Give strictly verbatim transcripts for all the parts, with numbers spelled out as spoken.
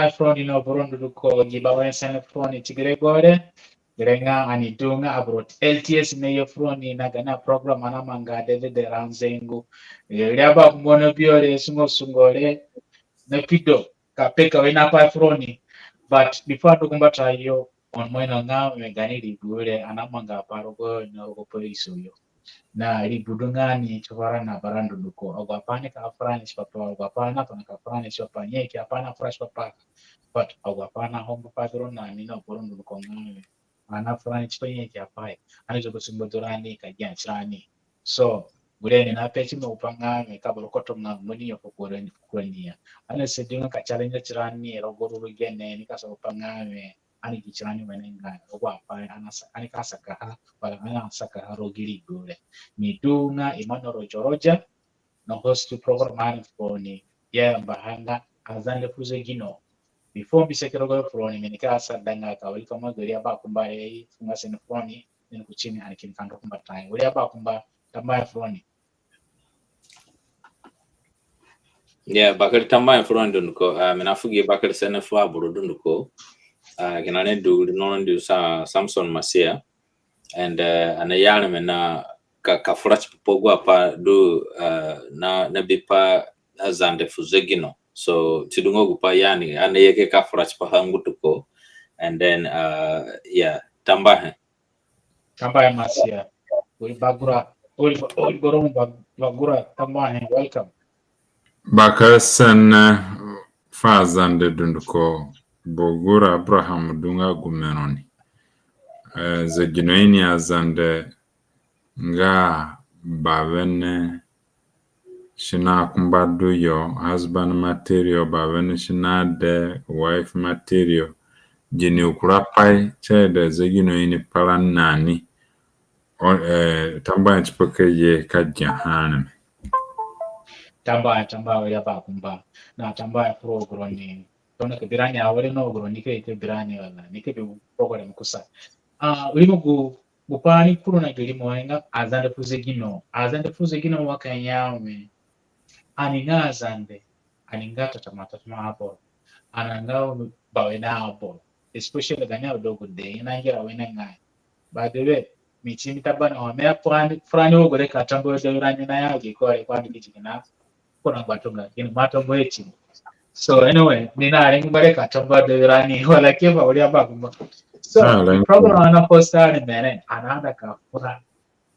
Pai furoni na boro dunduko gi ba wene sene furoni ti gi regbo re. Gere nga ani du nga abroad L T S ni ye furoni na gaani program ani namanga dedede ranzengu. Ri abakumba na bi ore sungo sungo re na pido ka peka wene pai furoni. But before ani du ku mbatayo, oni ima ino nga wẽ gaani rigbu re ani namanga apai rogo na rogo Paris yo. Na rigbu du nga ni ti vura na bara dunduko. Agu apai ani ka fura ni tipa pa, agu apai ani atona ka fura ni tipa pa, nyaki apai ani afura tipa pa. But agu apai ani ahombo pa du ro na ni na boro dunduko nga wẽ ani afura ni tipa nyaki apai. Ani zogo sungbo du rani ka gia tirani. So gure ni na pe ti mo pa nga wẽ ka boro koto nga mo ni yo fu kura ni, fu kura ni ya. Ani asadi nga ka challenge tirani rogo ruru gene ni ka sa pa nga wẽ ani gi tirani wenengai rogo apai ani asa, ani ka sakaha, wala ani asakaha rogo gi rigbu re. Mi du nga Emmanuel Roger Roger, na host program ani furoni, i ayambaha nga Azande fu Zegino. Before mi seke rogo furoni, mi nika asada nga ka welcome gari abakumba re fu nga sene furoni, then ku tini ani kini ka ndu ku mbatayo. Wiri abakumba, tambuahe furoni. Yeah, bakere tambuahe furoni dunduko. Ah, mi nafu gi bakere sene fu aboro dunduko. Ah, kina ni du ri no ndi sa Samson Masia. And, uh, ani naya areme na ka, ka fura tipa pa agu apai du, uh, na, na bipa Azande fu Zegino. So ti du nga gupai yani ani naye ke ka fura tipaha ngbutuko. And then, uh, yeah, tambuahe. Tambuahe Masia. Wiri Bagura. Wiri, wiri Goromu Ba-, Bagura. Tambuahe. Welcome. Bakere sene fu Azande dunduko. Bagura Abraham du nga gu mi roni. Eh, Zegino ini Azande nga bawene si na kumba du yo, husband material, bawene si na de, wife material. Gini kura pai si aida Zegino ini pa rani na ni? O, eh, tambuahe tipa ka ye ka giaha areme. Tambuahe, tambuahe wiri abakumba. Na tambuahe fu rogo gu roni tona ka bi rani awere na gu roni nika ye ka bi rani wala nika bi rogo rani kusa. Ah, rimo gu, gupai ani kuru na gi rimo nga Azande fu Zegino. Azande fu Zegino wa ka ya wẽ ani nga Azande, ani nga tatamatamatama aboro. Ani nga bawene aboro. Especially gaani adegude, i nangera wenengai. By the way, mi ti mi ta bana ho mi ya furani, furani wo gure ka tambuahe dewirani na ya gi kore kwandi ki ti kina kura ngbatunga, kini ma tambuahe ti. So anyway, mi narengo gure ka tambuahe dewirani, wala ke ba wiri abakumba. So, ah, program ani na host areme re, ani naida ka fura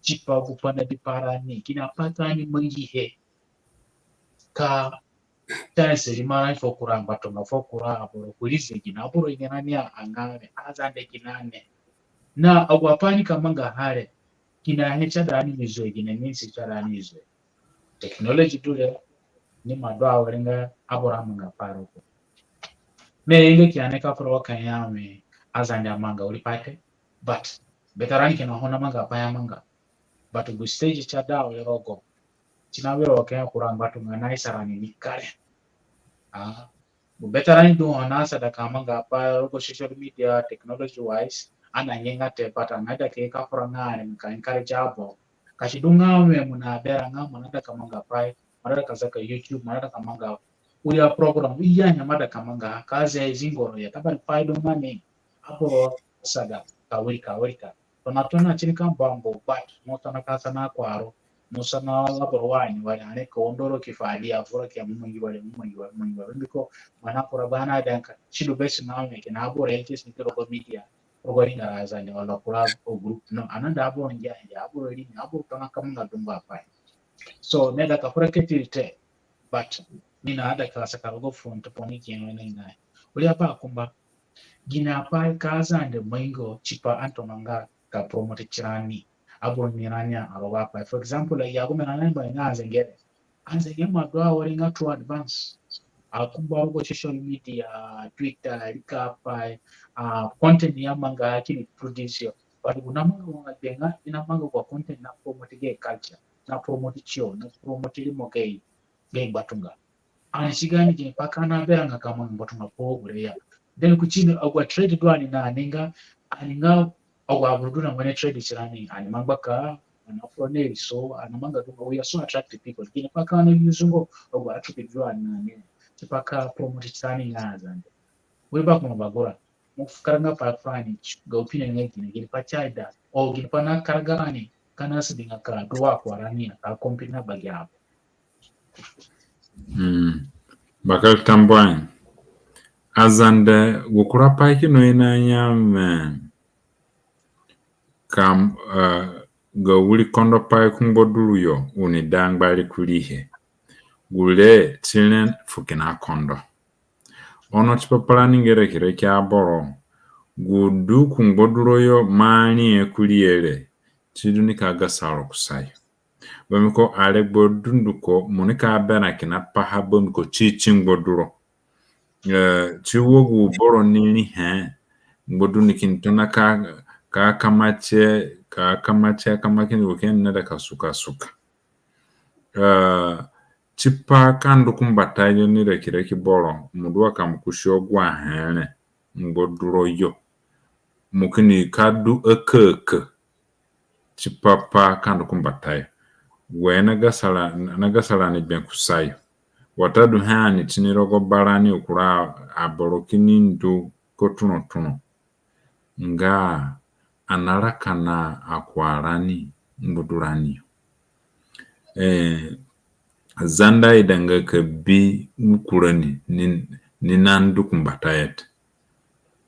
tipa gupai na bipa rani, kina pai ka ani mangihe ka ta ni seri marani fu kura ngbatunga, fu kura aboro, kuri zegino aboro, i ni rani a nga ni Azande kina ni. Na agu apai ani ka mangaha re, kina he si aida ani ni zoe, kina ni si aida ani ni zoe. Technology du re, ni ima du awere nga aboro amanga pai rogo. Mi ayanga ki ani ka fura wa ka ya wẽ Azande amanga wiri pai te, but bete rani kina ho namanga pai amanga. But gu stage si aida awere rogo, si nawira wa ka ya kura ngbatunga naisa rani ni kare. Ah, gu bete rani du ho nasada ka manga pai rogo social media, technology wise, ani anyenga te, but ani naida ka fura nga ani ka encourage aboro. Ka si du nga wẽ mo naberã nga mo naida ka manga pai, mo naida ka zaka YouTube, mo naida ka manga wiri aprogram, i ya ni mo aida ka manga, ka ze zingo ro ya, tabani pai du nga ni, aboro asada ka wirika wirika. Tona tona tini ka mbambo, but mo tona ka sana kpuro, mo sana aboro wa ni wari, ani ka undo ro ki fu adi, avura ki mo mangi wari, mo mangi wari, mo mangi wari. Mbiko mo na kura ba na danka, si du besi na mi kina aboro L T S ni ki rogo media, rogo ringara Azande wala kura o group. No, ani naida aboro ngia ngia, aboro ri ni, aboro tona ka manga dungu apai. So mi aida ka fura keti te, but mi naida ka saka rogo front point ki wenengai. Wiri abakumba, gini apai ka Azande maingo tipa ani tona nga ka promote tirani, aboro ni rani a rogo apai. For example, ya gu mi na ni ba nga Azande. Azande ima du awere nga too advance. Akumba rogo social media, Twitter, rika apai, ah, content i amanga kini produce yo. But gu namanga wanga gbe nga i namanga gu content na promote gayo culture, na promote tiyo, na promote rimo gayo, gayo ngbatunga. Ani si gaani gini pai ka ani aberã nga ka manga ngbatunga fu gure ya. Then ku tini agu atrade du ani na ni nga, ani nga agu aboro du na wene trade tirani, ani manga ka, ani afura ni so, ani manga du nga, we are so attractive people. Gini pai ka ani use nga agu attribute du ani na ni tipa ka promote tirani nga Azande. Wiri bakumba bagura. Mo fu karaganga pai furani, ga opinion nga gine, gine pai si aida, o gine pai nakaraga rani, ka na sidi nga ka du wa akurarani ya, ka compete na bagi abo. Mm. Bakere tambuahe. Azande, gu kura pai kina i naya wẽ, ka, eh, ga wiri kondo pai ku ngbaduro yo, u ni da ngbari kuriihe. Gure ti re fu kina kondo. Ono tipa pa rani ngerekere ki aboro, gu du ku ngbaduro yo mo arihe kuriihe re, ti du nika gasa ro kusayo. Bambiko aregbo dunduko mo nika berã kina paha bambiko ti ti ngbaduro. Eh, ti wo gu boro ni rihe, ngbaduro ni kini tona ka, ka kama tie, ka kama tie, kama kini wo kini naida ka suka suka. Eh, tipa ka ndu ku mbatayo ni raki raki boro, mo du wa ka mo kusi agu ahe re, ngbaduro yo. Mo kini ka du aka aka. Tipa pa ka ndu ku mbatayo. Wẽ na gasa ra, na gasa rani gbe kusayo. Watadu he ani tini rogo barani kura aboro kini ndu ko turo turo. Nga ani naraka na akurarani ngbadurani yo. Eh, Zande aidanga ka bi gu kura ni, ni, ni nandu ku mbatayo te.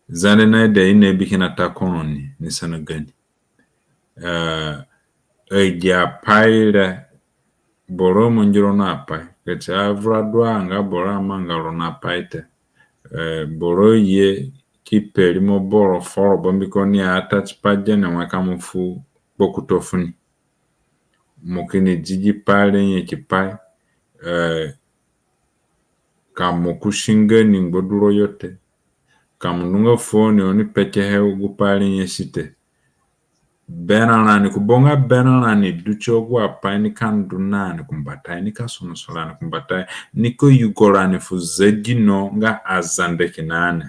Zande naida i nabi kina ta koro ni, ni sana gani. Eh, agi apai re, boro amangi ro na pai, ka ti avura du a nga boro amanga ro na pai te. Eh, boro ye ki pe rimo boro foro, bambiko ni ata tipa gene wẽ ka mo fu kpokuto funi. Mo kini di gi pai re nyaki pai, eh, ka mo kusi nga ni ngbaduro yo te. Ka mo ndu nga fuo ni, oni pekehe gu pai re nyasi te. Berã rani ku bo nga berã rani du ti agu apai nika ndu na ni ku mbatayo, nika sonosa rani ku mbatayo, nika yugo rani fu zegino nga Azande kina ni.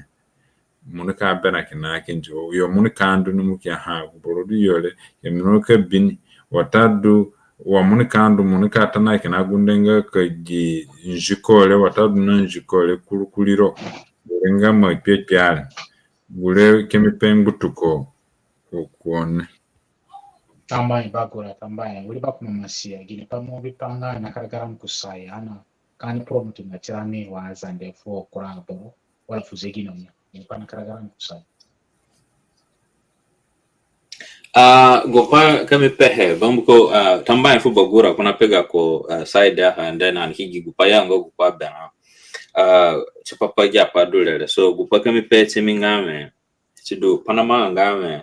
Mo nika berã kina kindi yo, mo nika ndu ni mo ki ya ha, gu boro du yo re, ke mi nika bi ni, watadu wa mo nika ndu, mo nika ta na kina gunde nga ka gi nziko re, watadu na nziko re kurukuriro. Gu re nga mo kpekpe re. Gu re ke mi pe ngbutuko ku oni. Tambuahe bagura, tambuahe. Wiri bakumba Masia, gini pai mo bipa nga na karagara rani kusayo, ana ka ani promote nga tirani wa Azande fu kura aboro, wala fu zegino ya. Gini pai na karagara rani kusayo. Ah, gu pai ka mi pehe, bambiko, ah, tambuahe fu bagura ko na pe gako, ah, side aha, and then ani ki gi gu pai ya nga gu pai berã. Ah, tipa pa gi apai du re re. So, gu pai ka mi pe ti mi nga wẽ, ti du pai namanga nga wẽ,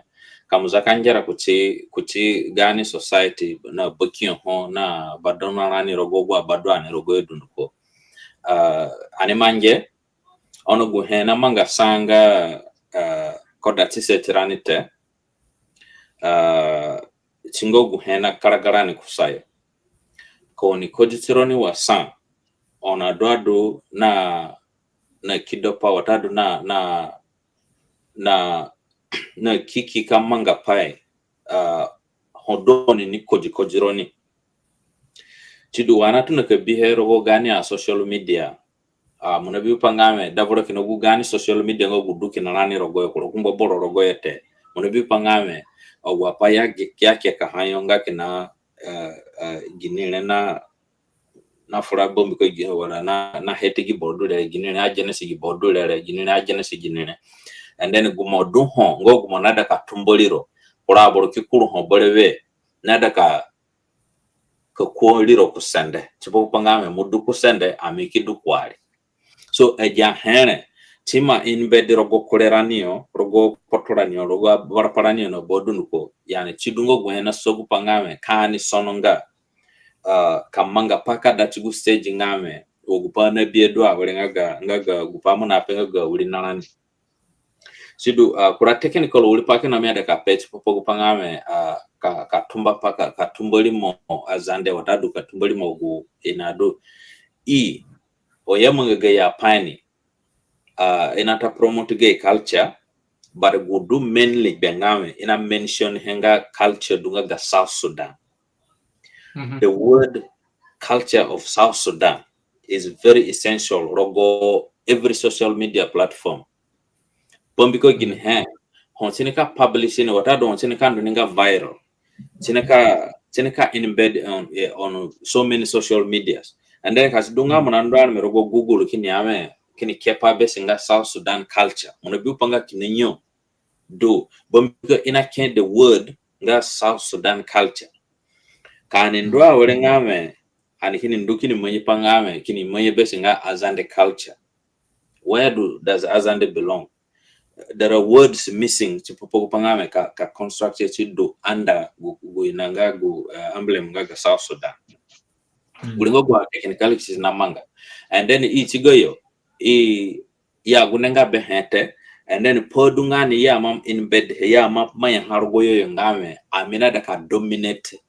ka mo za ka ngera kuti, kuti gaani society na bakiyo ho na badona rani rogo agu abadu ani rogoyo dunduko. Ah, ani mangi, ono gu he namanga sa nga, ah, kodatise tirani te. Ah, ti nga gu he na karagara rani kusayo. Ka oni kodi tironi wa sa, oni adu adu na, na kido pai watadu na, na, na, na kiki ka manga pai, ah, ho du oni ni kodi kodi roni. Ti du wa ani atona ka bihe rogo gaani a social media. Ah, mo nabi pa nga wẽ, da vura kina gu gaani social media nga gu du kina rani rogoyo, kura ku ngbaboro rogoyo te. Mo nabi pa nga wẽ, agu apai ya ge-, ya kekaha yo nga kina, eh, eh, gini re na, na fura bambiko gi, wala na, na hete gi boro du re, gini re agenesi gi boro du re, gini re agenesi gini re. And then gu mo du ho, nga gu mo naida ka tumba riro. Kura aboro ki kuru ho berewe, naida ka ka kuo riro ku sende. Tipa gupai nga wẽ mo du ku sende, ami ki du kuari. So, agi ahe re, ti ima embed rogo kure rani yo, rogo kpoto rani yo, rogo abarapa rani yo na ba dunduko. Yani, ti du nga gu he nasa gupai nga wẽ, ka ani sono nga, ah, ka manga pai ka da ti gu stage nga wẽ, wa gupai nabihe du awere nga ga, nga ga gupai mo nape nga ga wiri na rani. Sidu, ah, kura technical wiri pai kina mi aida ka pe tipa pa gupai nga wẽ, ah, ka, ka tumba pai, ka, ka tumba rimo Azande watadu ka tumba rimo gu i nadu. I, o ya manga gayo apai ni, ah, i nata promote gayo culture, but gu du mainly gbe nga wẽ, i na mention he nga culture du nga ga South Sudan. Mhm. The word culture of South Sudan is very essential rogo every social media platform. Bambiko ginihe, ho si nika publish ni, watadu ho si nika ndu ni nga viral, si nika, si nika embed on, eh, on so many social medias. And then ka si du nga mo nandu areme rogo Google kini ya wẽ, kini kepa be si nga South Sudan culture, mo nabi gupai nga kina yo du. Bambiko i nake the word nga South Sudan culture. Ka ani ndu awere nga wẽ, ani kini ndu kini mangi pa nga wẽ, kini mangi be si nga Azande culture. Where do, does Azande belong? There are words missing tipa pa gupai nga wẽ ka, ka construct si du under gu, gu ina nga gu, eh, emblem nga ga South Sudan. Gu rengo gu a technicalities namanga. And then i tiga yo, i ya gundenga be he te. And then pa du nga ni ya ma embed he, ya ma, ma ya ha rogo yo yo nga wẽ, ami naida ka dominate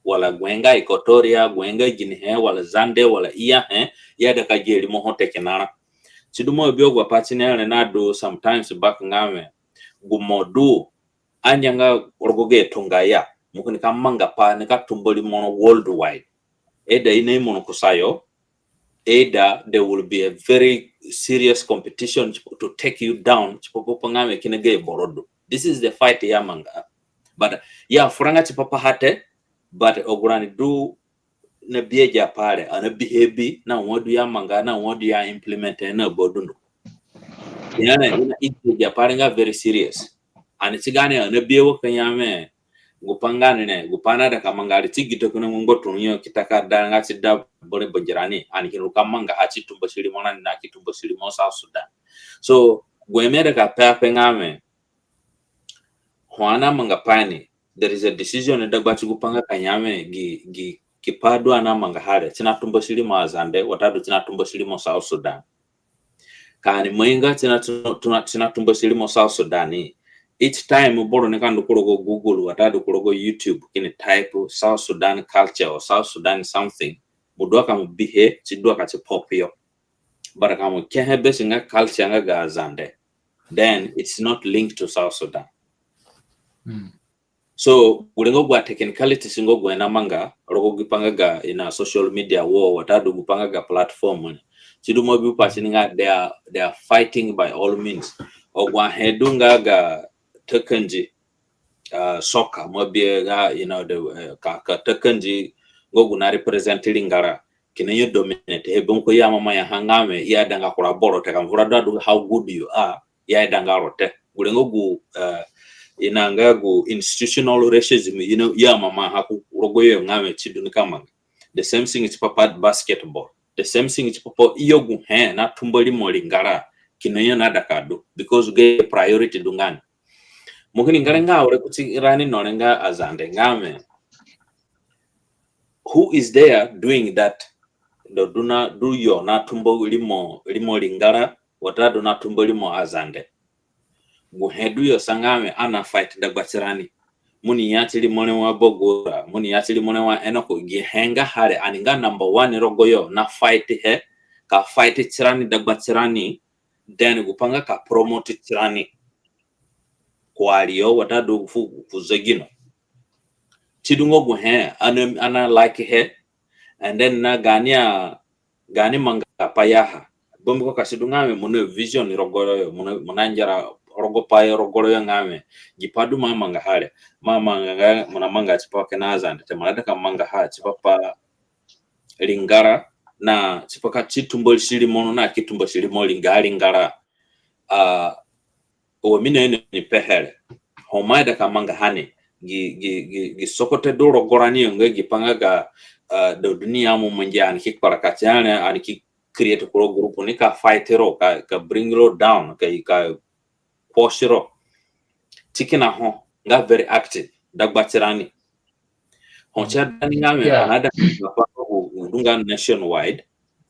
wala gu he nga Equatoria, gu he nga ginihe, wala Zande, wala i ya he, i aida ka gi rimoho te kina ra. Si du mo bi agu apai ti ni re nadu sometimes back nga wẽ, gu mo du, anga nga rogo gayo tunga ya, mo kini ka manga pai nika tumba rimoho worldwide. Either i naimo ro kusayo, either there will be a very serious competition to take you down, tipa pa gupai nga wẽ kina gayo boro du. This is the fight i amanga. But i afuranga tipa paha te, but agu rani du nabi agi apai re, ani nabihe bi, na wai du i amanga, na wai du i a implement he na ba dunduko. I na, i na, i agi apai re nga very serious. Ani tiga ni, ani nabihe wa ka ya wẽ, gupai nga ni re, gupai naida ka manga re, ti gi ta kina ngbatunga yo ki ta ka da nga ti da bere bangirani, ani kini ru ka manga ha ti tumbasi rimo rani na ki tumbasi rimo South Sudan. So gu he mi aida ka pe ape nga wẽ, ho ani namanga pai ni, there is a decision dagba ti gupai nga ka ya wẽ gi, gi, gi pai du ani namangaha re, si natumbasi rimo Azande, watadu si natumbasi rimo South Sudan. Ka ani mai nga si na, si na, si natumbasi rimo South Sudan, each time boro nika ndu ku rogo Google, watadu ku rogo YouTube, kini type South Sudan culture or South Sudan something, mo dua ka mo bihe, si dua ka si pop yo. But ka mo kehe be si nga culture nga ga Azande, then it's not linked to South Sudan. So gu rengo gu a technicalities nga gu he namanga rogo gupai nga ga ina social media wo, watadu gupai nga ga platform ni. Si du mo bi pa si ni nga they are, they are fighting by all means. Agu ahe du nga ga takanzi, uh, soccer, mo bi nga, you know, the, uh, ka, ka takanzi nga gu na represent ringara, kina yo dominate he, bambiko i amama ya ha nga wẽ i aidanga kura boro te, ka mo vura du adu how good you are, i aidanga ro te. Gu rengo gu, uh, ina nga gu institutional racism, you know, i amama ha ku rogo yo nga wẽ si du nika manga. The same thing tipa pa basketball. The same thing tipa pa yo gu he natumba rimo ringara, kina yo naida ka du, because gayo priority du nga ni. Mo kini ngere nga awere kuti rani no re nga Azande nga wẽ, who is there doing that? Do, du na, du yo natumba rimo, rimo ringara, watadu natumba rimo Azande. Gu he du yo sa nga wẽ ani na fight dagba tirani. Mo ni ya ti rimo re wa Bagura, mo ni ya ti rimo re wa Enoko, gi he ngaha re, ani nga number one rogo yo na fight he, ka fight tirani dagba tirani, then gupai nga ka promote tirani ku ari yo, watadu fu, fu zegino. Si du nga gu he ani na, ani na like he, and then na gaani a, gaani mangapai ya ha. Bambiko ka si du nga wẽ mo na vision rogo ro yo, mo na, mo na ngera rogo pai rogo ro yo nga wẽ, gi pai du mo amangaha re, mo amanga nga, mo namanga tipa kina Azande te, mo naida ka mangaha tipa pa ringara, na tipa ka si tumbasi rimo na ki tumbasi rimo ringa ringara. Ah, wa mi naino ni pehe re, ho mo aida ka mangaha ni, gi, gi, gi, gi sogote du rogo rani yo nga gi pai nga ga, ah, da du ni ya mo mangi, ani ki kparaka ti ni, ani ki create kura group ni ka fight ro, ka, ka bring ro down, ka, ka push ro. Ti kina ho nga very active dagba tirani. Ho si aida ni nga wẽ, yeah, ani aida ka pa gu, gu du nga nationwide.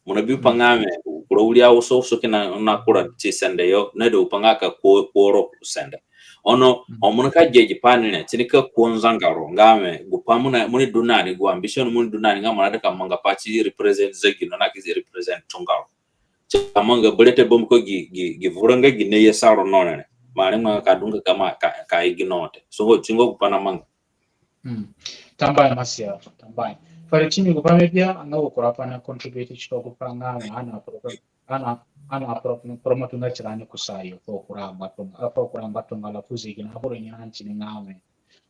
Mo nabi pa nga wẽ, kura wiri awuso awuso kina na kura ti sende yo, naida gupai nga ka kuo, kuo ro sende. Ono, ho mo nika gi gi pai ni re, si nika kuo nzanga ro nga wẽ, gupai mo na, mo ni du na ni, gu ambition mo ni du na ni nga mo naida ka manga pai ti represent zegino na ki represent tunga ro. Si amanga bere te, bambiko gi, gi, gi vura nga gi naye sa ro no re, mo arengbanga ka du nga ka mo ka, ka ignore te. So, si nga gupai namanga. Tambuahe Masia, tambuahe. Fere tini gupai mi bia, anga gu kura pai na contribute tipa gupai nga wẽ ani na program, ani na Ana pro-, promote nga tirani kusayo, fu kura ngbatunga, fu kura ngbatunga la fu zegino, aboro nyina ntini nga we.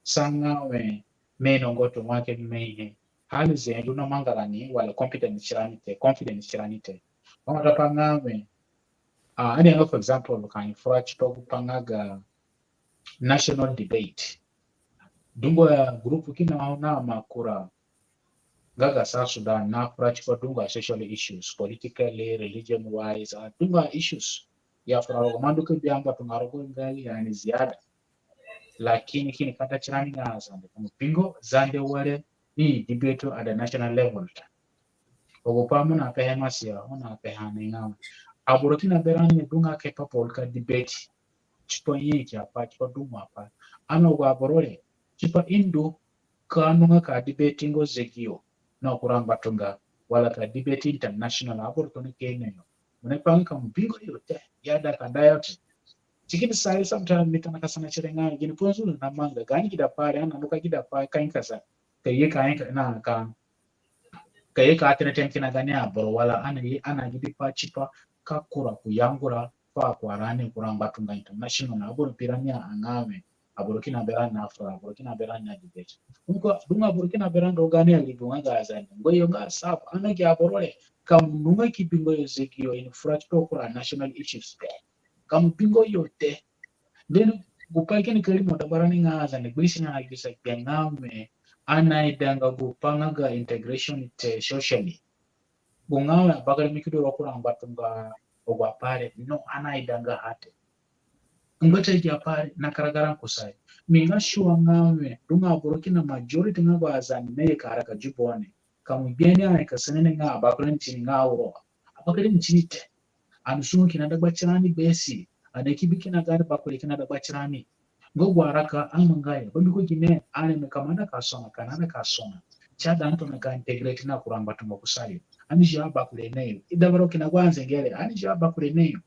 Sa nga we, mi inongo tunga ke mi he. Hali ze du na manga rani, wala confidence tirani te, confidence tirani te. Wa mata pa nga we, ah, ani nga, for example, ka ani fura tipa gu pa nga ga national debate. Dungu a group kina ho na makura nga ga South Sudan na fura tipa dungu a social issues, politically, religion wise, a dungu a issues. Ya fura rogo mandu ke bi angbatunga rogo nga yani ziada. Lakini kini kata tirani nga Zande. Ka mo bingo Zande ware, i debate at the national level ta. Ogu pa mo na pehe masia, mo na pehe ni nga. Aboro kina berani dunga capable ka debate. Tipa nyanyaki apai, tipa dungu apai. Ana ogu aboro re, tipa i ndu ka nunga ka debate nga zegino na kura ngbatunga, wala ka debate international, aboro tona ka ino yo. Mo na pe nga ka mo bingo yo te, ya da ka da yo te. Ti kini sa yo sometimes mi tona ka sana tire nga, gini ponzu na manga, gani gida pai re, ana ndu ka gida pai, ka inka sa, ka ye ka inka, na ka ka ye ka threaten kina gani aboro wala ana ye, ana gidi pai tipa ka kura ku yangara fu akura ni kura ngbatunga international na aboro pira ni a nga we. Aboro kina berani na fura, aboro kina berani na debate. Nko, dunga aboro kina berani rogo gani a libu nga ga Zande. Ngbe yo nga safu, ana gi aboro re, ka mo nunga ki bingo yo zegino ini fura tipa kura national issues te. Ka mo bingo yo te. Then, gu pai kini kari mo dabarani nga Zande gbisi na gbisa gbe nga we, ana idanga gu pa nga ga integration te socially. Gu nga we abakere mi ki du rogo kura ngbatunga ogu apai re, no, ana idanga ha te. Ngbata gi apai re na karagara kusayo. Mi nga sure nga we, dunga aboro kina majority nga ba Zande na ye ka raka Juba ni. Ka mo gbia ni ani ka sene ni nga abakere ni tini nga uro. Abakere ni tini te. Ani sungu kina dagba tirani besi. Ani ki bi kina gani bakure kina dagba tirani. Nga gu araka ani manga ya. Bambiko gine ani me ka mo na ka sona, ka na ka sona. Si aida ani tona ka integrate na kura ngbatunga kusayo. Ani zio abakure na yo. I dabaro kina gu anzengere. Ani zio abakure na yo.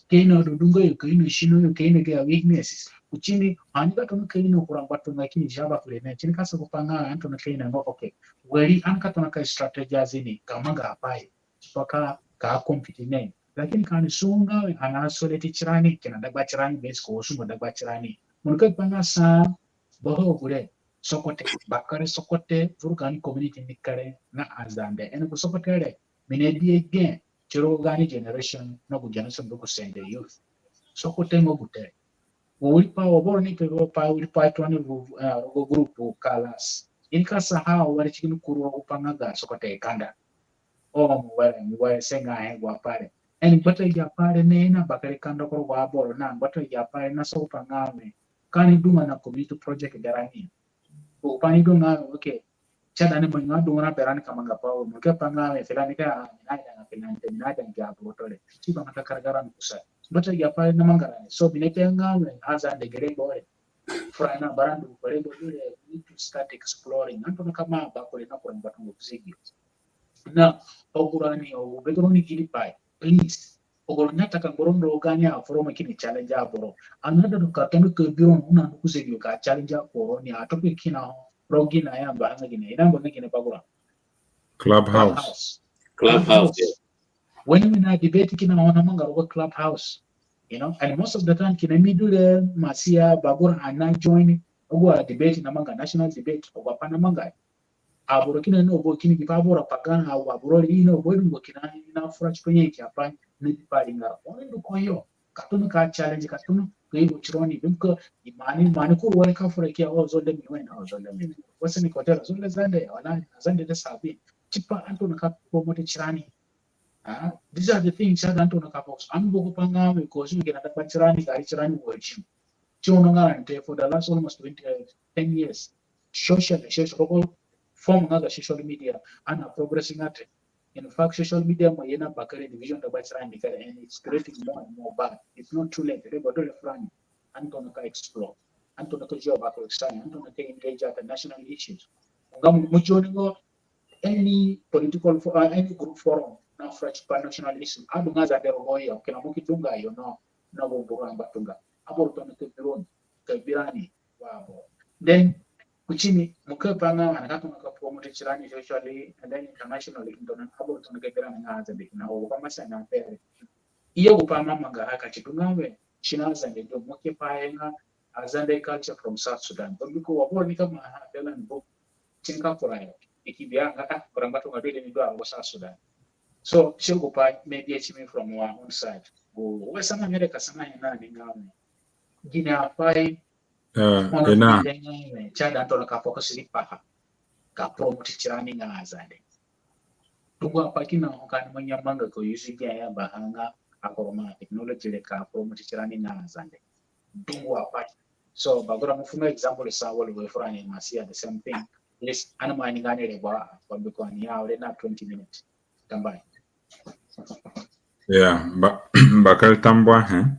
Ka ino adudunga yo, ka ino sino yo, ka ino gayo weaknesses. Kutini, ani ka tona ka ino kura ngbatunga kini zio abakure na yo. Tini ka sa gu pa nga ani tona ka ino nga, okay. Wari ani ka tona ka strategize ni, ka manga apai. Tipa ka, ka compete na yo. Lakini ka ani sungu nga we, ani isolate tirani, kina dagba tirani, besi ko sungu dagba tirani. Mo nika pe nga sa, baho gure, Sokote, bakere Sokote, vuru gani community ni kere, na aZande. Ene ku Sokote re, mi na bi e gbe, ti rogo gani generation, na gu generation du ku sende youth. Sokote nga gu te. Wo wiri pai, wo boro ni pe wo pai, wiri pai tooni ru-, eh, rogo group kalas. I nika sa ha, wo wari ti kini kuru rogo pa nga ga Sokote kanda. O, mo were, mo were senga he gu apai re. Eni gbata gi apai re ni na bakere kanda ku rogo aboro na gbata gi apai re na sa gu pa nga we. Ka ani dunga na community project berani. Gu pa ni du nga we, okay. Si aida ni mo nga dunga na berani ka manga pai we. Mo ke pa nga we, fila ni ka, mi na ida nga fila ni te, mi na ida nga aboro tore. Si ba nga ka karagara ni kusa. Gbata gi apai re na manga rani. So, mi na pe nga we, aZande gere bore. Fura na bara ndu ko re bore, we need to start exploring. Ani tona ka ma bakure na kura ngbatunga ku zegino. Na, agu rani, agu be du roni gidi pai, please. Agu roni ataka ngoro ndo gani a forum kini challenge aboro. Ani aida du ka tona ka bi roni na ndu ku zegino ka challenge aboro ni a topic kina ho. Rogo gine ya mba nga gine, i na mba nga gine bagura. Clubhouse. Clubhouse, yeah. When mi na debate kina ho na manga rogo Clubhouse. You know, and most of the time kina mi du re masia bagura ani na join. Agu a debate na manga national debate, agu apai na manga. Aboro kina no bo kini gi pa aboro pagana, agu aboro ri no bo dungu kina na fura tipa nyanyaki apai ni pa ringara. Oni du ko yo. Ka tona ka challenge, ka tona ka yugo tironi. Bambiko, i mani, mani kuru wari ka fura kia, o, zolde mi wena, o, zolde mi wena. Wasa ni kotera, zolde Zande, wala, Zande de sabi. Tipa ani tona ka promote tirani. Ah, these are the things that ani tona ka focus. Ani bo gu pa nga we, ko si kina dagba tirani, gari tirani wo chim. Ti ono nga rani te for the last almost twenty, uh, ten years. Social, social, rogo form nga ga social media, ani na progressing at. In fact, social media mo ye na bakere division dagba tirani kere, and it's creating more and more bad. It's not too late. Reba dole furani. Ani tona ka explore. Ani tona ka zio bakere tirani. Ani tona ka engage at the national issues. Nga mo, mo join ngo any political fo-, uh, any group forum na fura tipa national issue. Adu nga Zande rogo yo, kina mo ki dunga yo no, na gu buru angbatunga. Aboro tona ka bi roni, ka bi rani, wa aboro. Then, kutini, mo ke pa nga, ani ka tona ka promote tirani socially, and then internationally, kini tona, aboro tona ka bi rani nga Zande, kina ho, pa masa na pere. Iyo gu pai mi amangaha ka ti du nga we, si na Azande du, mo ki pe nga Azande culture from South Sudan. Mbiko wa boro nika maaha bela ni bo, ti ni ka kura yo, i ki bi a nga, ah, kura ngbatunga du ni du a rogo South Sudan. So, si gu pai maybe ti mi from our own side. Gu we sana mi ida ka sanahe na ni nga we, gini apai Eh, ena. Ti aida tona ka focus riipaha ka promote tirani nga Azande. Dungu apai kina ho ka ani ima nya manga ka use gi aya baha nga akurama technology re ka promote tirani nga Azande. Dungu apai. So, bagura mo fu nga example sa wala we furani Masia, the same thing. Please, ani ima ni nga ni re ba, ba mbiko ani ya already na twenty minutes. Tambuahe. Yeah, ba, bakere tambuahe.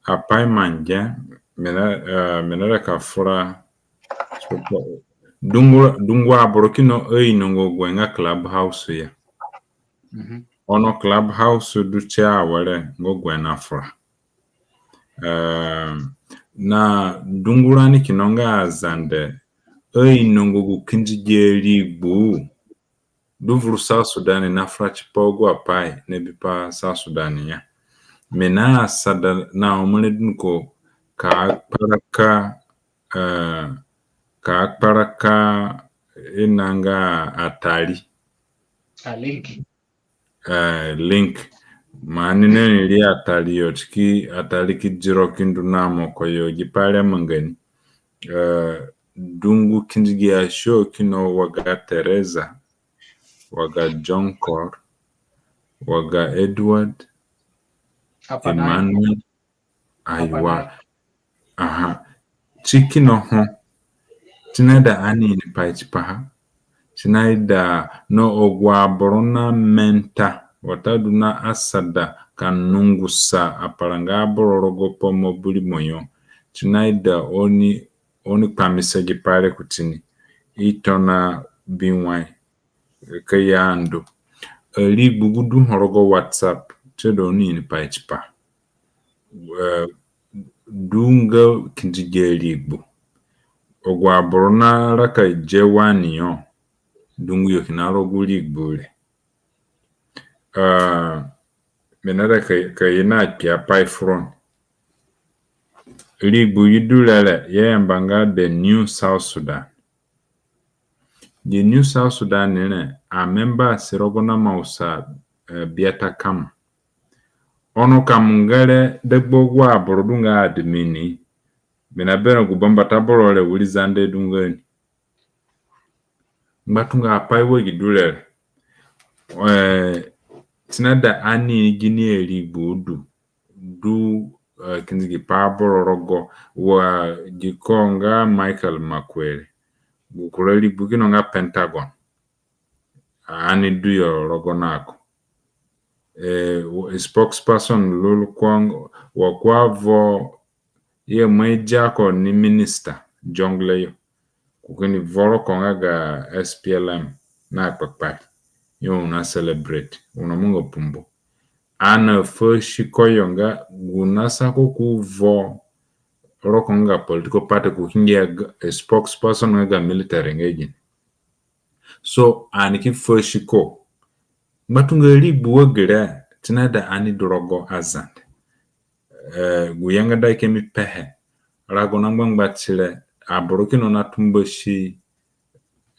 Apai mangi, mi na, eh, mi naida ka fura. Dungu, dungu aboro kina ainonga gu nga Clubhouse ya. Ono Clubhouse du ti awere nga gu nafura. Eh, na dungu rani kina nga Azande, ainonga gu kindi gi arigbu du vuru South Sudan, nafura tipa agu apai nabi pa South Sudan ya. Mi naasada na omoni dunduko ka kparaka, eh, ka kparaka ina nga atari. A link. Eh, link. Ma ani nani ri atari yo, ti ki atari ki di ro ki ndu na moko yo, gi pai re amanga ni. Eh, dungu kindi gi asio kina wa ga Teresa, wa ga John Cor, wa ga Edward, Emmanuel, aiwa. Aha. Ti kina ho, ti naida ani ini pai tipaha. Ti naida na agu aboro na menta, watadu na asada ka nungusa aparanga aboro rogo pa mobile money yo. Ti naida oni, oni kpamise gi pai re kuti ni. I tona bi wai ka ya ndu. Arigbu gu du ho rogo WhatsApp, ti da oni ini pai tipa. Eh, du nga kindi gi arigbu. Agu aboro naraka J one yo, dungu yo kina rogo gu rigbu re. Eh, mi naida ka, ka i na kpi apai fu roni. Rigbu i du re re, i ayamba nga the New South Sudan. Gi New South Sudan re, amembers rogo na mausa, eh, biata kama. Ono ka mo ngere dagba agu aboro du nga admin, mi naberã gu bambata boro re wiri Zande du nga ni. Ngbatunga apai wa gi du re re. Eh, ti naida ani ini gini arigbu du. Du, eh, kindi gi pa aboro rogo wa gi ko nga Michael Makuei. Gu kura rigbu kina nga Pentagon. Ani du yo rogo na ko. Eh, spokesperson Lul Kuang, wa ko avo ye mai jako ni minister, Jonglei yo. Ko kini vo roko nga ga S P L M na kpakpari. Yo una celebrate, una mungo pumbo. Ana fasi ko yo nga gu nasa ko ku vo roko nga political party, ko ki ngia ga, eh, spokesperson nga ga military nga gini. So, ani ki fasi ko. Ngbatunga rigbu wa gere, ti naida ani du rogo Azande. Eh, gu yangada ke mi pehe. Rago na ngbangba tire, aboro kina na tumbasi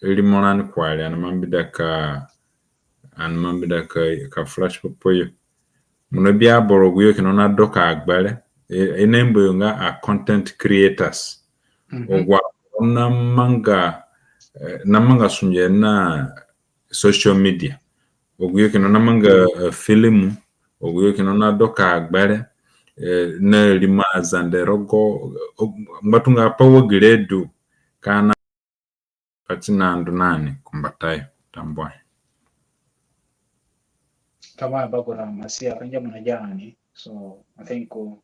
rimo rani kuari, ani ima mbeda ka, ani ima mbeda ka, ka fura tipa yo. Mo nabi aboro agu yo kina na doka agbere, i, i na yamba yo nga a content creators. Agu aboro na manga, eh, na manga sunge na social media. Agu yo kina na manga, eh, filimu, agu yo kina na doka agbere, eh, na rimo Azande rogo, eh, ngbatunga apai wa gere du ka na pati na ndu nani kumbatayo. Tambuahe. Tambuahe bakere Masia, ka ngia mo nagia ani. So, I think ko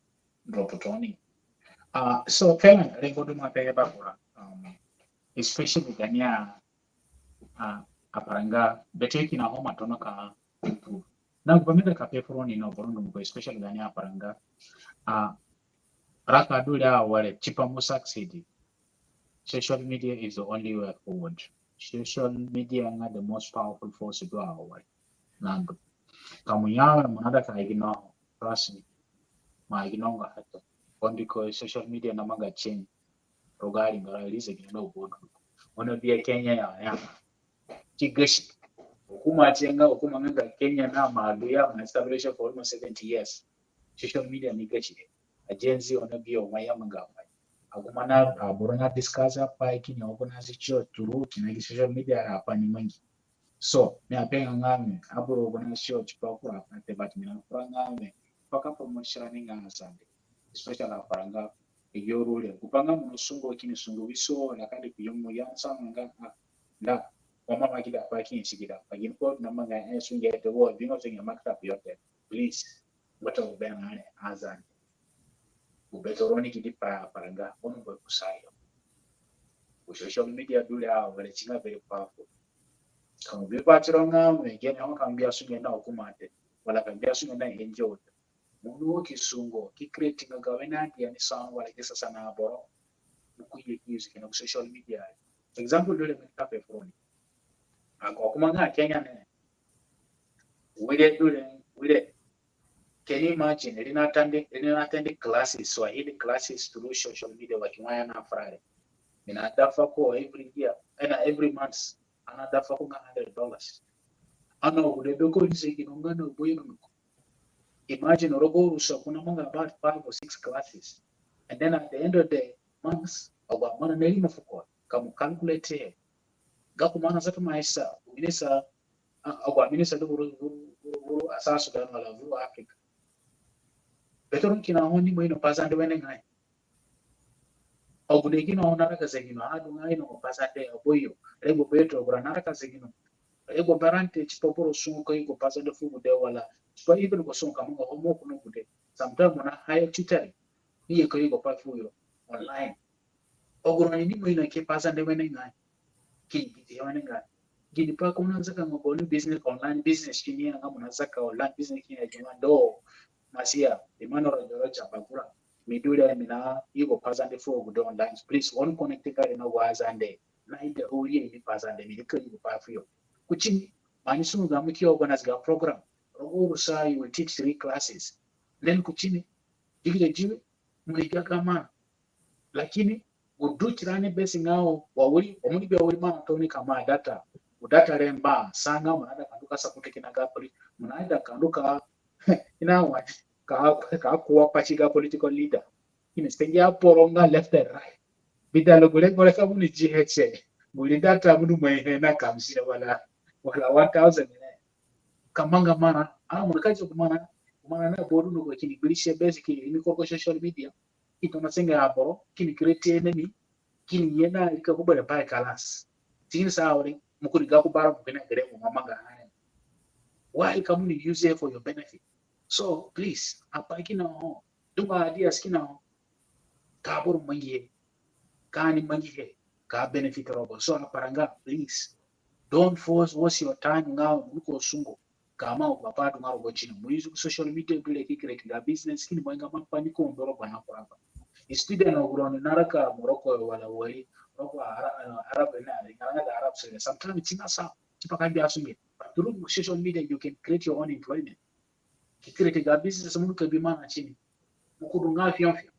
drop tooni. Ah, so, kina rengo du mo apehe bakere, um, especially gani a, a, aparanga, bete kina ho mo atona ka improve. Na gu bambiko mi aida ka pe fu roni na aboro dunduko, especially gani aparanga. Ah, raka du re awere, tipa mo succeed, social media is the only way forward. Social media nga the most powerful force du awere. Na ndu. Ka mo ya awere mo naida ka ignore ho. Trust me. Ma gi nonga hato. Kondi ko social media na manga change. Rogo aringara ri zegino na ubono. Ono bia Kenya ya, ya. Ti gashi. Hukuma ti nga, hukuma nga ga Kenya na ma du ya ma establish for almost seventy years. Social media ni gashi. A Gen Z ono bio ma ya manga ma. Agu mana aboro na discuss apai kini organize show through kina gi social media apai ni mangi. So mi apenga nga mi aboro organize show tipa kura apai te, but mi na kura nga mi pa ka promote tirani nga Azande, especially aparanga. Iyo rule gupai nga mo na sungu kini sungu wiso na kandi ku yo mo ya nsa nga, ah, nda wa mama kida pa kini si kida pa gini ko na manga e sunge te wo bino sunge makta ku yo te. Please, wata u be nga ne Azande. U be to roni kidi pa paranga ono bo kusayo. U social media du re a wala ti nga very powerful. Ka mo bi pa tiro nga mo gene ho ka mo bi asunge na hukuma te, wala ka mo bi asunge na N G O te. Mo ndu ki sungu ki create nga ga wene idea ni sa wala ki sasa na aboro. Mo ku ye ki use kina ku social media. Example du re mi ka pe fu roni. Ako kuma nga Kenya ne. Wire du re, wire. Can you imagine? Ri na attend, ri na attend classes, Swahili classes through social media, wa ki waya na Friday. Mi na dafa ko every year, and every month, ana dafa ko nga hundred dollars. Ana wo de be ko ni se ki no nga no boy no. Imagine rogo rusa kuna manga about five or six classes. And then at the end of the month, agu amana ne rimo fuko, ka mo calculate he. Ga ku mana zata maisa, minister, agu minister du vuru, vuru, vuru, vuru South Sudan wala vuru Africa. Be to roni kina ho ni mo ino Pazande wenengai. Agu de kina ho naraka zegino, adu nga ino Pazande aboyo. Rego beto, agu naraka zegino. Rego barante, tipa boro sungu ka yugo Pazande fu gude wala. Tipa even ko sungu ka manga homo kuno gude. Sometimes mo na hire tutoring. Ni ye ka yugo pai fu yo online. Agu roni ni mo ino ke Pazande wenengai. Kini gidi wenengai. Gini pa ko na zaka nga boni business, online business kini ya nga mo na zaka online business kini ya juma do. Masia, Emmanuel Rogero Chapagura. Mi du re mi na yugo Pazande fu agu de online. Please, oni connect ka re na agu Azande. Na ida ori ni Pazande, mi ni ka yugo pai fu yo. Kutini, mo ni sungu ga mo ki organize ga program. Rogo rusa you will teach three classes. Then kutini, digi de jiwe, mo ni ga ga ma. Lakini, gu du tirani besi nga wo, wa wiri, wa mo ni bi wa wiri ma toni ka ma data. Gu data re mba, sa nga mo na ida ka ndu ka support kina ga poli, mo na ida ka ndu ka, ina wa, ka, ka kuwa pati ga political leader. Kini senge aboro nga left and right. Bidalo gure gure ka mo ni G H A. Gure data mo ni mo he na kamsira wala, wala one thousand ne. Ka manga mana, a mo ni ka jo mana, mana na bodu no ko kini gbiri si besi kini ni ko social media. Ito na senge aboro, kini create enemy, kini ye na ika ku bere pai kalas. Ti kini sa awere, mo kini ga ku bara mo kina gere mo manga hane. Why ka mo ni use it for your benefit? So, please, apai kina ho, du nga ideas kina ho, ka boro mangi he, ka ani mangi he, ka benefit rogo. So, aparanga, please, don't force, waste your time nga mo ko sungu. Ka ma agu apai du nga rogo tini. Mo use social media du re ki create ga business kini mo nga ma pa ni ko ndoro bana kuraba. Student agu roni naraka Morocco wala wari, Morocco Ara-, Arab na, naraka Arab se. Sometimes ti nga sa, tipa ka bi asunge. But through social media, you can create your own employment. Ki create ga business mo ka bi mana tini. Mo ku du nga fion fion.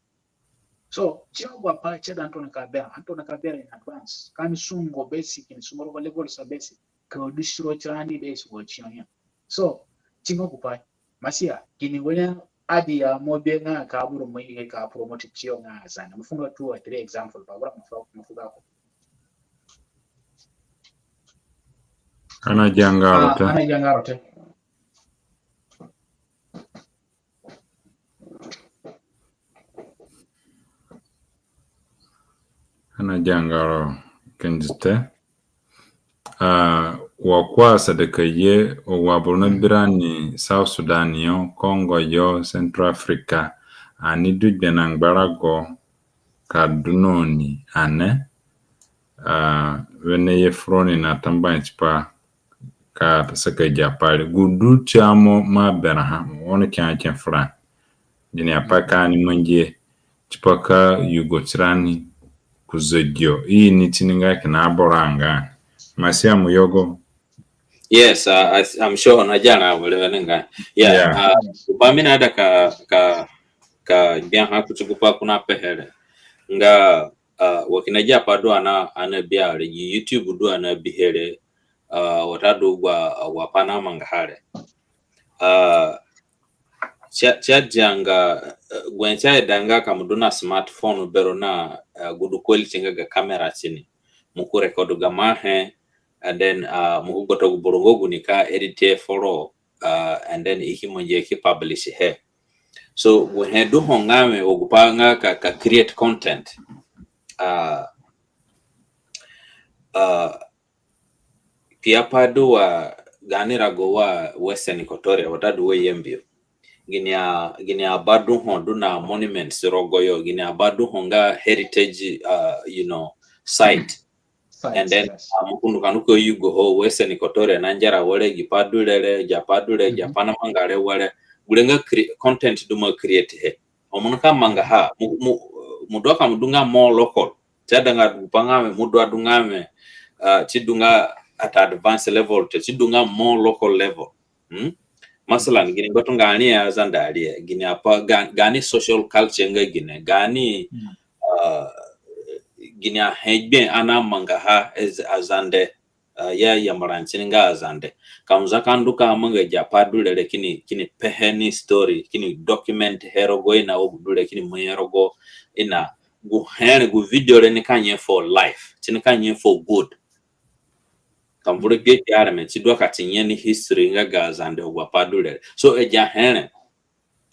So, ti agu apai ti da Antonio Kabera, Antonio Kabera in advance. Ka ani sungu besi, kini sungu rogo level sa besi, ka du siro tirani besi wo ti yo ya. So, ti nga gu pai, Masia, kini wene idea mo bi nga ka boro mo ye ka promote ti yo nga Azande. Mo fu nga two or three example, pa boro mo fu, mo fu ga ko. Ana jangaro te. Ana jangaro te. Ana jangaro kindi te. Ah, wa ko asada ka ye, wa boro na bi rani South Sudan yo, Congo yo, Central Africa, ani du gbe na ngbarago ka du na oni ane. Ah, wene ye fu roni na tambuahe tipa ka saka agi apai re. Gu du ti amo ma berã ha, oni ke ake furani. Gini apai ka ani mangihe tipa ka yugo tirani ku zagiyo. I ni tini nga kina aboro anga. Masia mo yugo. Yes, uh, I, I'm sure na jara were wenengai. Yeah, yeah. Uh, gupai mi naida ka, ka, ka gbia ha kuti gupai ko napehe re. Nga, uh, wa kina agi apai du ani, ani abi a re, gi YouTube du ani abihe re, uh, watadu agu, agu apai namangaha re. Uh, si a, si adianga, uh, gu he si aidanga ka mo du na smartphone bero na, uh, good quality nga ga camera tini. Mo ki record gamo ahe, and then, uh, mo ki gbata gu boro nga gu nika edit he foro, uh, and then i ki mangihe ki publish he. So, gu he du ho nga wẽ, wa gupai nga ka, ka create content. Uh, uh, kpiapai du wa gaani rago wa Western Equatoria, watadu wa Yambio. Gini a, gini aba du ho du na monuments rogoyo, gini aba du ho nga heritage, uh, you know, site. And then, uh, mo ki ndu ka ndu ka yugo ho Western Equatoria na ngera were, gi pai du re re, agi apai du re, agi apai namanga re were. Gure nga cre-, content du mo create he. Ho mo nika mangaha, mo, mo, mo du ka mo du nga more local. Si aidanga gupai nga wẽ, mo du adu nga wẽ, uh, si du nga at advanced level te, si du nga more local level. Hmm? Masalan, gini ngbatunga ariahe Azande ariahe, gini apai, ga-, gaani social culture nga gine, gaani, uh, gini ahe gbe ani amangaha as Azande, uh, ya yambarani tini nga Azande. Ka mo za ka ndu ka manga agi apai du re re kini, kini pehe ni story, kini document he rogo ina wa gu du re, kini mai he rogo ina, gu he re, gu video re nika nye for life, si nika nye for good. Ka mo vura kpiakpi areme, si du a ka si nye ni history nga ga Azande agu apai du re re. So, agi ahe re,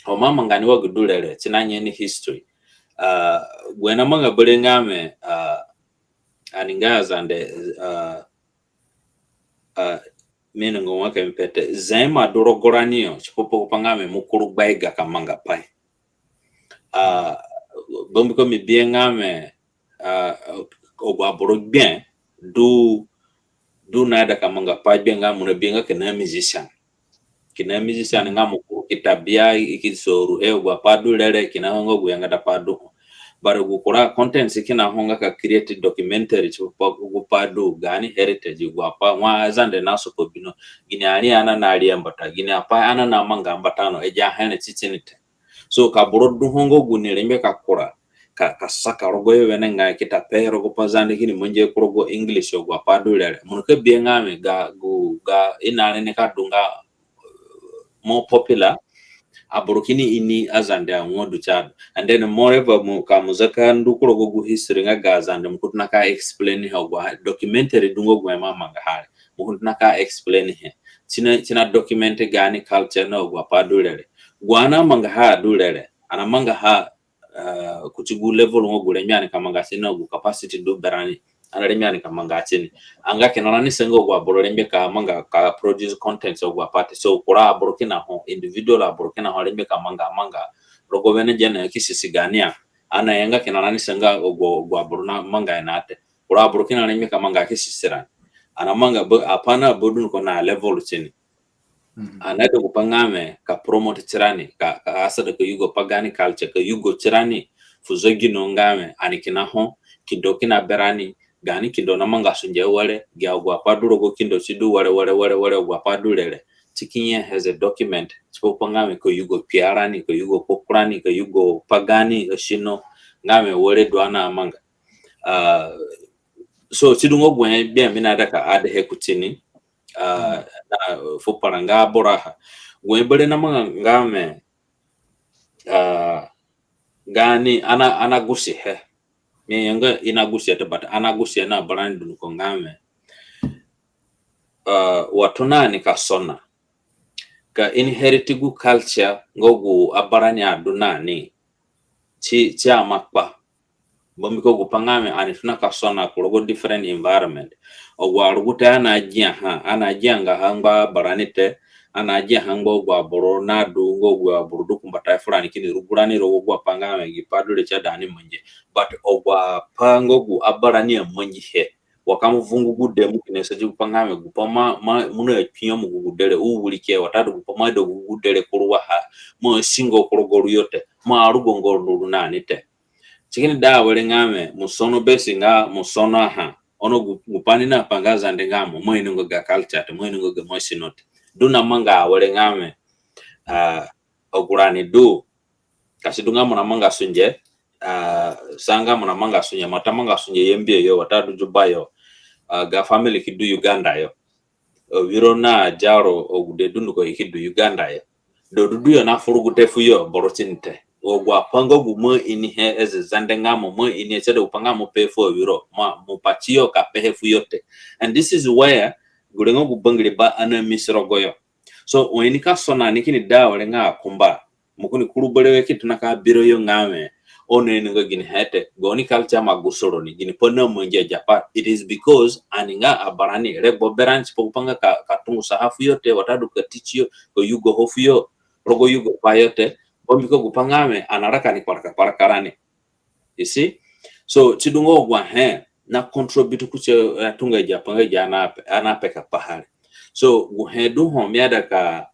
ho mo amanga ni wa gu du re re, si nanye ni history. Uh, gu he namanga berewe nga wẽ, uh, ani nga Azande, uh, uh, mi inongo wa ka mi pe te, zee ima du rogo rani yo, tipa gupai nga wẽ mo kuru gbaiga ka manga pai. Uh, bambiko mi bihe nga wẽ, uh, agu aboro gbe du, du naida ka manga pai gbe nga mo nabi nga kina musician. Kina musician nga mo kuru ki ta bia, i ki soru he, agu apai du re re, kina ho nga gu yangada pai du ho. But gu kura content si kina ho nga ka create documentary tipa gupai du, gaani heritage, agu apai wa Azande nasopa bino, gini ariahe ani naria mbata, gini apai ani namanga mbata no, agi ahe re si tini te. So ka boro du ho nga gu ni rengbe ka kura, ka, ka saka rogoyo wenengai, ki ta pehe rogo Pazande, kini mangihe ku rogo English, agu apai du re re, mo nika bihe nga wẽ ga, gu, ga ina re nika du nga, uh, more popular, aboro kini ini Azande ango du cadu. And then moreover, mo, ka mo za ka ndu ku rogo gu history nga ga Azande, mo ki tona ka explain he, agu documentary du nga gu he mo amangaha re, mo ki tona ka explain he. Si na, si na document gaani culture na agu apai du re re. Gu ani amangaha du re re, ani amangaha, uh, kuti gu level nga gu rengbe ani ka manga tini, na gu capacity du berani ani rengbe ani ka manga tini. Anga kina rani sa nga agu aboro rengbe ka manga, ka produce content agu apai te. So kura aboro kina ho, individual aboro kina ho rengbe ka manga, manga rogo wene gene ki susi gaani ya. Ani ayanga kina rani sa nga agu, agu aboro namanga he na te. Kura aboro kina rengbe ka manga ki susi rani. Ani amanga be, apai na be dunduko na level tini. Ani naida gupai nga wẽ ka promote tirani, ka, ka asada ka yugo pa gaani culture, ka yugo tirani fu zegino nga wẽ ani kina ho, kindo kina berani, gaani kindo namanga sunge were, gi agu apai du rogo kindo si du were, were, were, were, agu apai du re re, si ki nye as a document tipa gupai nga wẽ ka yugo kpiarani, ka yugo kpurani, ka yugo pa gaani asino nga wẽ were du ani amanga. Uh, so si du nga gu he gbe mi naida ka add he kutini. Uh, na, uh, fu paranga aboro aha. Gu he berewe namanga nga wẽ, uh, gaani ani, ani agusi he. Mi ayanga i nagusi he te, but ani agusi he na abarani dunduko nga wẽ, uh, wa tona ani ka sona, ka inherit gu culture nga gu abarani adu na ni, si, si ima kpa. Bambiko gupai nga wẽ ani tona ka sona ku rogo different environment. Agu arugute ani agiaha, ani agianga ha ngba abarani te, ani agiaha ngba agu aboro nadu nga agu aboro du kumbatayo furani kini rugu rani rogo agu apai nga wẽ gi pai du re si aida ani mangi. But agu apai nga gu abarani amangihe, wa ka mo vungu gude, mo kini asadi gupai nga wẽ gupai mo, mo, mo nakpi nyemu gu gude re, u wirike, watadu gupai mo aida gu gude re kuruwa ha, mo asingo ku rogo ru yo te, mo arugo nga ruru na ni te. Si kini da awere nga wẽ mo sono be si nga mo sono aha, Ono gu, gu pai ni na pa nga Zande nga mo, mo ini nga ga culture te, mo ini nga ga mo sino te. Du na manga awere nga we, ah, agu rani du. Ka si du nga mo na manga sunge, ah, sa nga mo na manga sunge, mo ta manga sunge Yambio yo, watadu Juba yo, ah, ga family ki du Uganda yo. Awiro na diaro agude dunduko i ki du Uganda yo. Do du du yo na fu rugute fuyo, boro tini te. Agu apai nga gu mo inihe as a Zande nga mo, mo inihe, si du gu pai nga mo pe fu awiro, mo, mo pati yo ka pehe fuyo te. And this is where gure nga gu bangiri ba ani na miss rogoyo. So, oni ka sona ni kini da awere nga akumba. Mo kini kuru berewe ki tona ka bi ro yo nga we, ono ini nga ginihe te, gaoni culture ima gu soro ni, gini pai na mangi agi apai. It is because ani nga abarani, regbo berani tipa gu pai nga ka, ka tungusaha fuyo te, watadu ka teach yo, ka yugoho fuyo rogo yugopai yo te, bambiko gu pai nga we, ani naraka ni kparaka kparaka rani. You see? So, si du nga agu ahe na contribute kuti, eh, tunga agi apai nga agi ani na pe, ani na peka paha re. So, gu he du ho mi aida ka,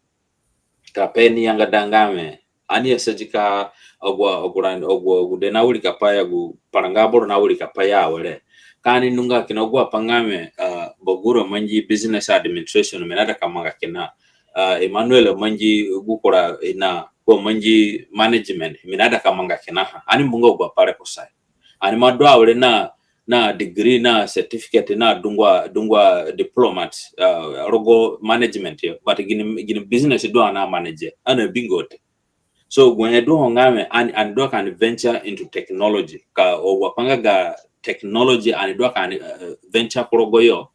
ka pe ni yangada nga we, ani asadi ka agu, agu rani, agu, agude na wirikapai, agu paranga aboro na wirikapai yo awere. Ka ani nunga kina agu apai nga we, ah, Bagura mangi business administration, mi naida ka manga kina. Ah, Emmanuel mangi gu kura ina ko mangi management, mi naida ka manga kinaha. Ani mbunga agu apai re kusayo. Ani ima du awere na, na degree, na certificate, na dungu, dungu diplomat, ah, rogo management yo. But gini, gini business du ani na manage, ani abinga te. So, gu he du ho nga we, ani, ani du ka ani venture into technology. Ka agu apai nga ga technology, ani du ka ani, eh, venture ku rogo yo.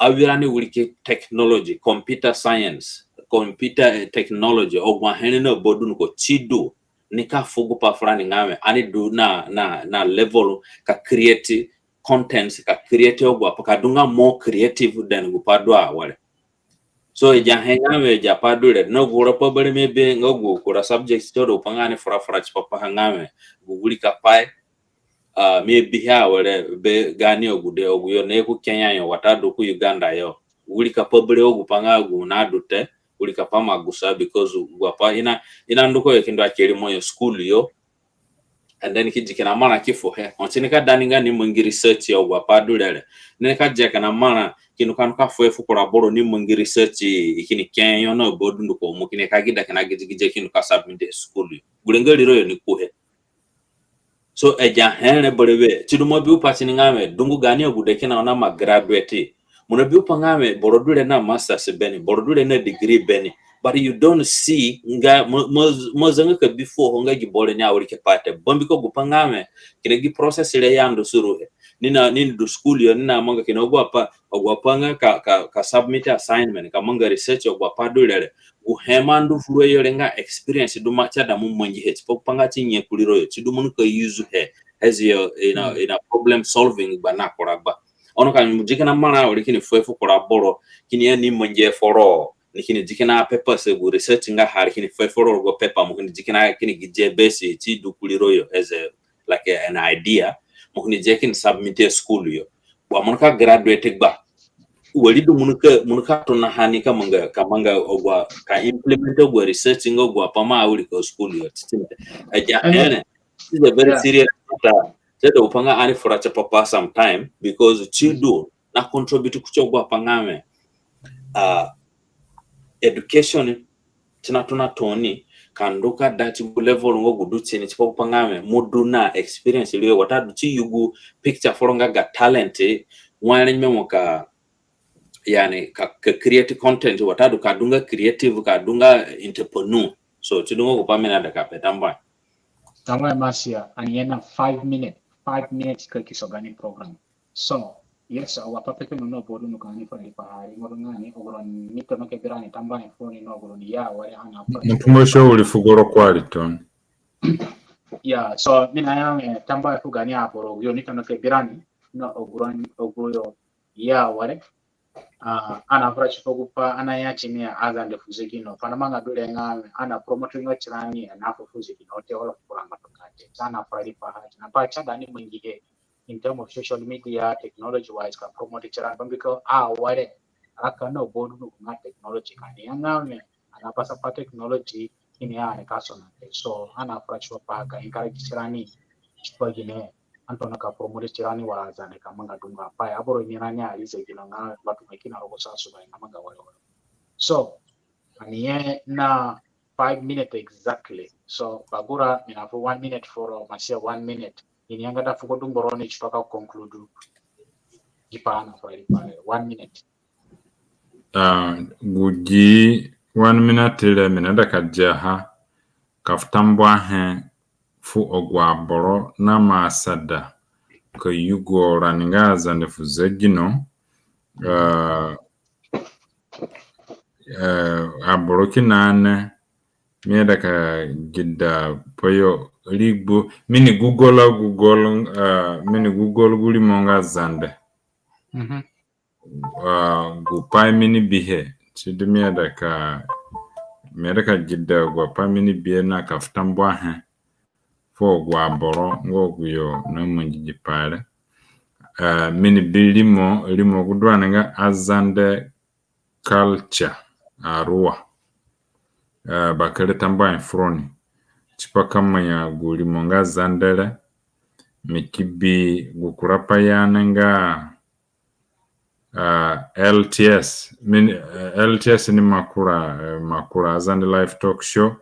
Awirani wiriki technology, computer science, computer, eh, technology, agu ahe re na ba dunduko, si du ni ka fu gu pai furani nga we, ani du na, na, na level ka create content, ka create agu apai, ka du nga more creative than gu pai du awere. So, agi ahe nga we, agi apai du re, na gu kura pai berewe mi abi nga gu kura subject si du gu pai nga ani fura fura tipa paha nga we, gu wirikapai, ah, mi abihe awere be gaani agude, agu yo na ye ku Kenya yo, watadu ku Uganda yo. Wirikapai berewe gu pai nga gu nadu te, wirikapai ima gusa because agu apai i na, i na ndu ku yo ki ndu akeri mo yo school yo. And then ki di kina marã ki fuhe. Ho si nika da ni nga ni mangi research yo agu apai du re re, ni nika di kina marã ki ndu ka, ndu ka fuhe fu kura boro ni mangi research, i kini ke yo na ba dunduko, mo kini ka gida kina gidigidihe ki ndu ka submit school yo. Gure nga riro yo ni kuhe. So, agi ahe re berewe, si du mo bi gu pai tini nga we, dungu gaani agude kina oni ima graduate, mo na bi gu pai nga we, boro du re na masters beni, boro du re na degree beni. But you don't see nga, mo, mo, mo zanga ka bi fuo ho nga gi boro re ni awirikipai te. Bambiko gu pai nga we, kina gi process re i andu suruhe. Ni na, ni du school yo, ni na manga kina agu apai, agu apai nga ka, ka, ka submit assignment, ka manga research, agu apai du re re. Gu he mo andu furo yo re nga experience du mo si aida mo mangihe tipa gu pai nga si nye kurii ro yo, si du mo nika use he as your, you know, you know, problem solving gba na kura gba. Ono ka mo di kina marã awere kini fuhe fu kura boro, kini ya ni mangihe foro, ni kini di kina papers, gu research nga ha re kini fuhe foro rogo paper, mo kini di kina kini gidihe besi, si du kurii ro yo as a, like a, an idea, mo kini dihe kini submit he school yo. Wa mo nika graduate gba, wari du mo nika, mo nika tonaha ni ka manga, ka manga agu, ka implement agu research nga agu apai mo awirika school yo titini te. Agi ahe re, this is a very serious matter. Si du gu pai nga ani fura tipa paha sometime, because si du na contribute kuti agu apai nga we, ah, education si natona tooni ka ndu ka da ti gu level nga gu du tini tipa gu pai nga we mo du na experience re yo, watadu si yugu picture foro nga ga talent wai re, nyemu ka, yani, ka, ka create content, watadu ka du nga creative, ka du nga entrepreneur. So, si du nga gu pai mi naida ka pe. Tambuahe. Tambuahe Masia, ani ye na five minutes, five minutes ka kiso gaani program. So, yes, agu apai peke no no bodu no ka ani fura riipaha re, ngo du nga ni, agu roni ni tona ke bi rani, tambuahe fu ni no, agu roni ya wari ana. Muntu mo sho uri fu goro kwari toni. Yeah, so mi naya, eh, tambuahe fu gaani aboro yo ni tona ke bi rani, no, agu roni, agu yo ya wari. Ah, ani nafura tipa gu pai ani naya tini ya, Azande fu zegino. Pai namanga du re nga ani na promote nga tirani, ani na fu zegino te, wala fu kura ngbatunga te. Si ani nafura riipaha, ani na pai si aida ani mangihe in term of social media, technology wise, ka promote tirani. Bambiko awere, raka na bodu no nga technology ka ni ya nga we, ani na pasa pa technology, kini ya ani ka sona te. So, ani nafura tipa pai ka encourage tirani tipa gine, ani tona ka promote tirani wa Azande ka manga dungu apai. Aboro ini rani ari zegino nga batu me kina rogo South Sudan nga manga wari wari. So ani ye na five minutes exactly. So Bagura, mi na fu one minute for, uh, Masia, one minute. Ini yanga da fugo dungu roni tipa ka conclude. Gipa na fura gipa one minute. Ah, gu gi one minute re mi naida ka diaha ka fu tambuahe fu agu aboro na ma asada ka yugo rani nga Azande fu zegino. Ah, eh, aboro kina ni mi aida ka gida pa yo rigbu, mi ni Google, Google, ah, mi ni Google gu rimo nga Zande. Mhm. Ah, gu pai mi ni bihe, si du mi aida ka, mi aida ka gida gu pai mi ni bihe na ka fu tambuahe fu agu aboro nga agu yo na mangi gi pai re. Ah, mi ni bi rimo, rimo gu du ani nga Azande Culture Arua. Ah, bakere tambuahe fu roni tipa ka manya gu rimo nga Zande re. Mi ki bi gu kura pai ya ni nga, ah, L T S. Min, eh, L T S ni makura, eh, makura Azande Live Talk Show.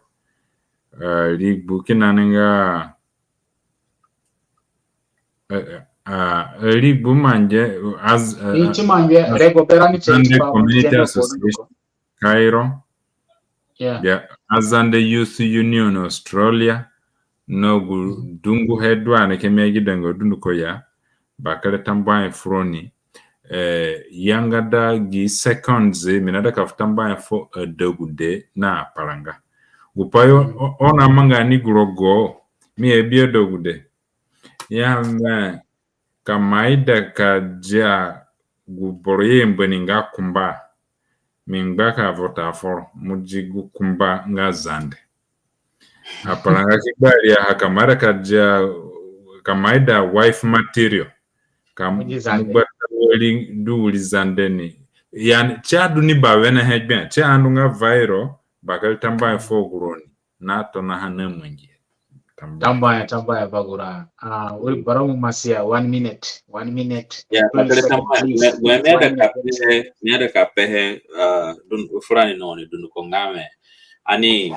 Eh, rigbu kina ni nga, eh, eh, ah, eh, rigbu mangi, eh, Az-, eh, Iti mangi, rego berani Azande Community Association, Cairo. Yeah. Ya, Azande Youth Union Australia, na gu dunguhe du ani ke mi agidanga dunduko ya, bakere tambuahe fu roni. Eh, yanga da gi seconds, mi naida ka fu tambuahe fu adegude na aparanga. Gu pai yo, o-, oni amanga ni gu rogo, mi abi adegude. Ya mi, ka mo aida ka dia gu boro i ayamba ni nga kumba, mi ngba ka vota foro, mo di gu kumba nga Zande. Aparanga ki gbari aha ka mo aida ka dia, ka mo aida wife material. Ka mo gbata wari du wiri Zande ni. Yani, si adu ni bawenehe gbe, si andunga viral, bakere tambuahe fu agu roni na tonaha na mangi. Tambuahe. Tambuahe, tambuahe Bagura. Ah, wiri bara mo Masia, one minute, one minute. Yeah, bakere tambuahe, mi aida ka pehe, mi aida ka pehe, ah, dun, fu rani no ni dunduko nga we. Ani,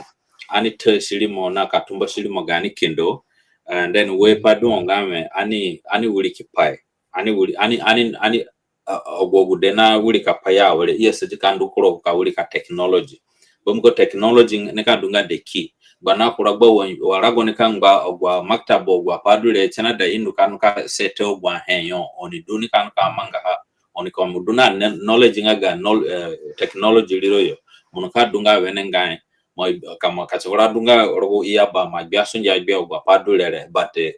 ani tasi rimo na ka tumbasi rimo gaani kindo, and then we pa du nga we, ani, ani wirikipai. Ani wiri, ani, ani, ani, ah, agu agude na wirikapai awere, i asadi ka ndu ku rogo ka wirika technology. Bambiko technology nika du nga the key. Gba na kura gba wa, wa rago nika ngba agu amaktaba, agu apai du re, si naida i ndu ka, ndu ka set agu ahe yo, oni du nika, ndu ka mangaha, oni ka mo du na ne-, knowledge nga ga knowl-, eh, technology riro yo. Mo nika du nga wenengai, mo, ka mo, ka si vura du nga rogo i aba, mo gbia sunge gbia agu apai du re re, but, eh,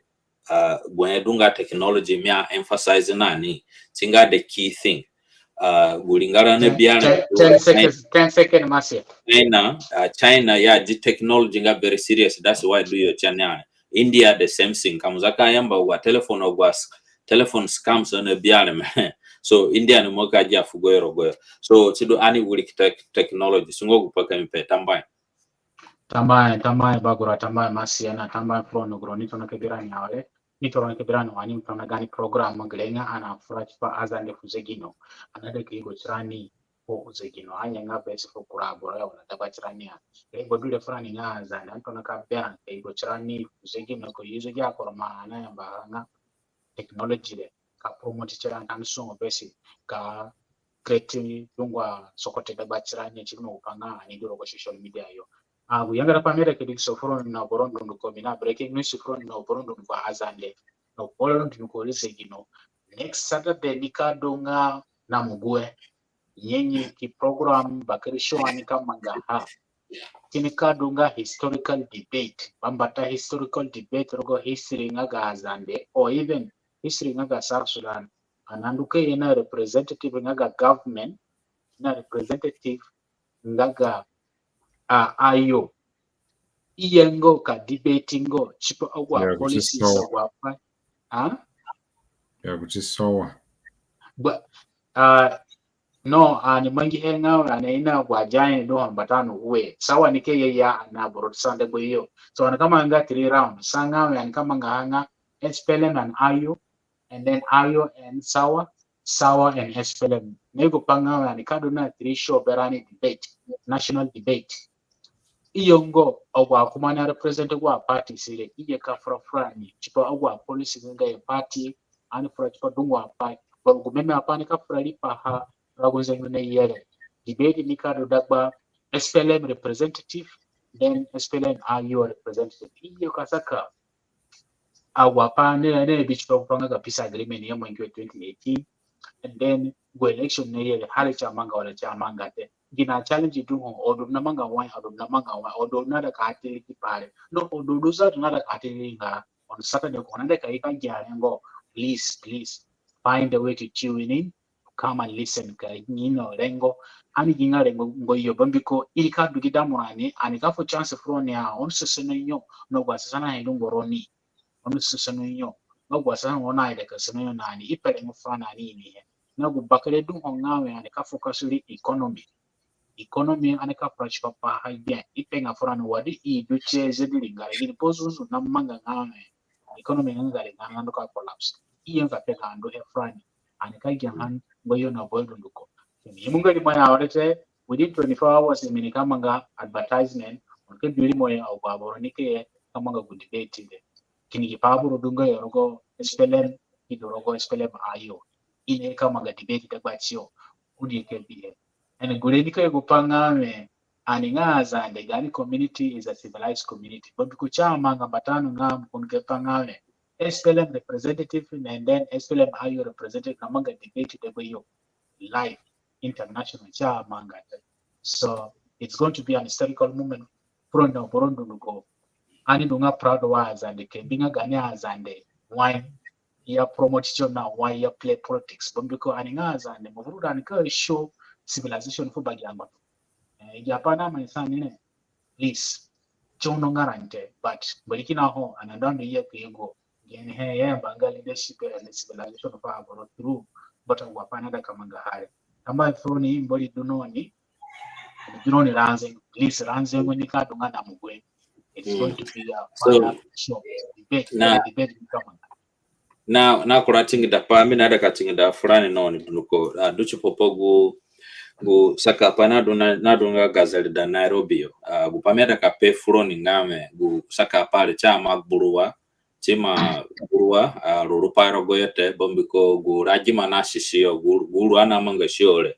ah, gu he du nga technology mi a emphasize na ni, si nga the key thing. Ah, gu ringara na bia re, ten, ten seconds, ten seconds, Masia. China, ah, China, ya di technology nga very serious. That's why du yo China. India, the same thing. Ka mo za ka yamba wa telephone, wa s-, telephone scams na bia re me. So India ni mo ka gia fugo yo rogo yo. So si du ani wiriki tech-, technology. Si nga gu pai ka mi pe. Tambuahe. Tambuahe, tambuahe Bagura, tambuahe Masia, na tambuahe fu roni gu roni tona ka bi rani awere. Ni tona ka bi rani wa ani tona gaani program gere nga Ana Fura Tipa Azande fu Zegino. Ani naida ka yugo tirani fu zegino. Anga nga besi fu kura aboro ya wala dagba tirani ya. Regbo du re fu rani nga Azande, ani tona ka bi rani ka yugo tirani fu zegino, ka use gi akoro ma ani ayamba nga technology re ka promote tirani, ka ani sungo besi ka create dungu asogote dagba tirani, si du no gu pai nga ani du rogo social media yo. Ah, gu yangara pai mi aida ka digiso fu roni na aboro dunduko, mi na breaking news fu roni na aboro dunduko Azande, na aboro dunduko ri zegino. Next Saturday nika du nga na mugue. Nyenye ki program bakere show ani ka mangaha, si nika du nga historical debate. Bambata historical debate rogo history nga ga Azande, or even history nga ga South Sudan. Ani nandu ka ye na representative nga ga government, na representative nga ga, ah, ayo. I ye nga ka debate nga tipa agu apolicies, agu apai. Ah? Ya kuti sowa. But, ah, no, ani mangihe nga we ani ina agu agiahe du ho mbata no we. Sawa ni ke ye ya ani aboro ti sande gbe yo. So ani ka manga three round. Sa nga we ani ka mangaha nga S P L M and I O, and then I O and SAWA, SAWA and S P L M. Na gu pai nga ani ka du na three show berani debate, national debate. I ye ngo agu akumba na represent agu aparty sire, i ye ka fura furani tipa agu apolicy nga ga party, ani fura tipa dungu apai, but gu meme apai ani ka fura riipaha, rago nzengu na yere. Debate ni ka du dagba S P L M representative, then S P L M I O representative. I ye ka saka agu apai ni, ni bi tipa gu pai nga ga peace agreement ya mangi wa twenty eighteen, and then gu election ni yere, hari si amanga wala si amanga te. Gini challenge du ho, o du na manga wai, o du na manga wai, o du na da ka atiri ki pare. No, o du du sa na da ka atiri nga. On Saturday ko na da ka ika gia rengo. Please, please find a way to tune in, come and listen ka ni no rengo. Ani gi nga rengo ngo yo bambiko i ka du gi damu rani, ani ka fu chance furoni a, oni sese no nyo, no gu asesa na hindu ngoroni. Oni sese no nyo, no gu asesa no na ida ka sese no nyo na ani, i pe rengo furani ani ini he. Na gu bakere du ho nga we ani ka focus ri economy. Economy ani ka fura tipa paha gbe, i pe nga furani wa du i du tie zediri nga re, gini pai zuzu na manga nga we economy nga ga re nga ndu ka collapse. I ye nga pe ka ndu he furani. Ani ka gia ha ngo yo na boy dunduko. Kini i mu nga rimo ya ore te, within twenty-four hours mi ni ka manga advertisement, oni ka bi rimo ya agu aboro ni ke ka manga gu debate de. Kini gi pai aboro du nga yo rogo S P L M, i du rogo S P L M I O. I ni ka manga debate dagbatiyo. Oni ka bi he. And gure ni ka ye gu pai nga we, ani nga Azande, gaani community is a civilized community. Bambiko si amanga mbata no nga mo ko ni ka pe nga we S P L M representative and then S P L M I O representative na manga debate dagbayo live international, si amanga te. So it's going to be an historical moment. Furoni na boro dunduko, ani du nga proud wa Azande, ke bi nga gaani Azande wai ya promote tiyo na wai ya play politics. Bambiko ani nga Azande, mo vuru da ani ka show civilization fu bagi ango. Eh, i gi apai na mani sa ni ne, please, si ono nga rani te, but mbari kina ho, ani ndu ndu ye ku yugo. Gini he, i ayamba nga leadership and civilization fu aboro through, but agu apai na da ka manga ha re. Tambuahe furoni, Mbori du na ni, du na ni ranze, please, ranze ngo ni ka du nga na mugwe. It's going to be a fire show. Debate, na debate ni ka manga. Na, na kura tingida pai, mi na ida ka tingida furani na oni dunduko, ah, du tipa gu, gu sakapai na du na, na du nga gazeli da Nairobi yo. Ah, gu pai mi ida ka pe furoni nga we, gu sakapai re si ima gburuwa, si ima gburuwa, ah, ruru pai rogoyo te, bambiko gu ragima na sisi yo, gu, gu uru ani amanga si yo re.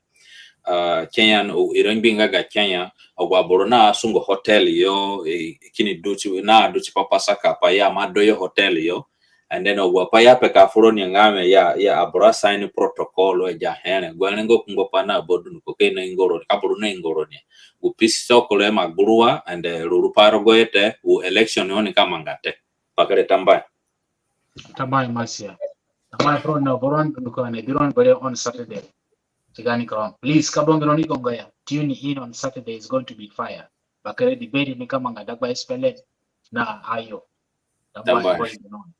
Ah, Kenya, o, i rengbe nga ga Kenya, agu aboro na sungo hotel yo, eh, kini du ti, na du tipa pa sakapai ya, ima du yo hotel yo. And then agu apai i ape ka furoni nga we ya, ya aboro a sign protocol, e ja here. Gu rengo kungbo pai na ba dunduko ke na ingo roni, ka boro na ingo roni. Gu peace talk re ima gburuwa, and, eh, ruru pai rogoyo te, gu election yo ni ka manga te. Bakere tambuahe. Tambuahe Masia. Tambuahe furoni na boro dunduko, ani bi roni bere on Saturday. Ti gaani ka, please, ka bangironi gonga ya. Tune in on Saturday, is going to be fire. Bakere debate ni ka manga dagba S P L M na I O. Tambuahe. Tambuahe.